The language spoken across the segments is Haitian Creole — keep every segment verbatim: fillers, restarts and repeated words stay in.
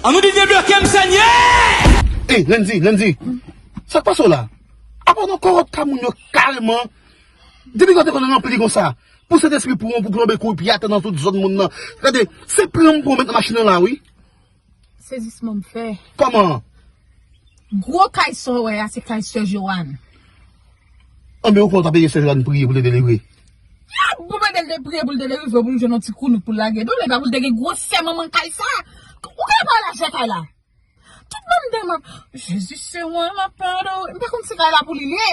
An nou di debloke m, Senyè! Ey, Landy, Landy, sa k pase w la? Apa w nan kòwòt ka moun yo kareman? Depi kan w te konn ranpli konsa? Pou Sentespri pou w, pou plonbe kouri pye atè nan tout zòn moun nan. Gade, se pran m pou w met nan machin nan la, wi. Sezisman m fè. Kòman? Gwo kay sa w wè a, se kay sè Joanne. Anben, ou kwè w ta peye sè Joanne priye pou l te delivre? Ya, pou mande l te priye pou l te delivre, pou l jwenn yon ti kounouk pou l lage do l, epa pou l te gen gwosè manman kay sa. Ou ka pa lajè kay la. Tout bann dèm ap, Jezi se wa m ap adore. M pa konn si kay la pou li l ye.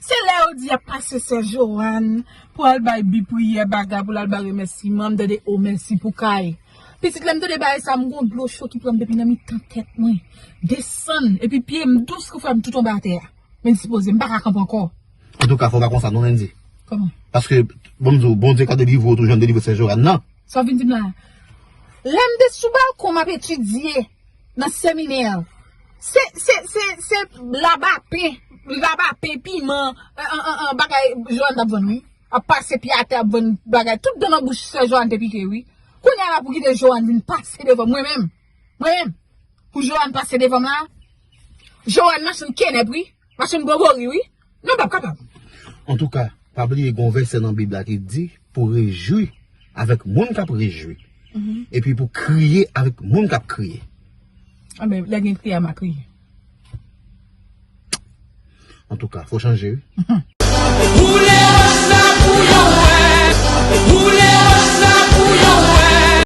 Se lè yo di y ap pase sè Joanne pou al bay bi priyè bagay, pou l al bay remèsiman, m tande o mèsi pou kay. Pitit, lè m tande bagay sa, m gon dlo cho ki pran m depi nan mitan tèt mwen. Desann, epi pye m dous kou fè m tout anba atè a. Men dispoze, m pa ka kanpe ankò. Antouka, fò w pa konsa non, Landy. Kòman? Paske, bon, m di w, Bondye ka delivre w tou jan l delivre sè Joanne nan. Sa w vin di m la? Lè m te sou balkon, m ap etidye nan seminè, se, se, se, se labapen, labapen, piman, an, an, an, bagay Joanne t ap vann, wi. Ap pase pye atè, ap vann bagay. Tout dan nan bouch sè Joanne te pike, wi. Kounye a la pou kite Joanne vin pase devan mwen menm. Mwen menm. Pou Joanne pase devan m la. Joanne machann kenèp, wi. Machann bobori, wi. Non, m p ap kapab. Antouka, pa bliye gon vèsè nan Bib la ki di pou rejwi avèk moun k ap rejwi. Epi pou kriye avèk moun k ap kriye. Anben, lè gen kriye a, m a kriye. Antouka, fò chanje, wi.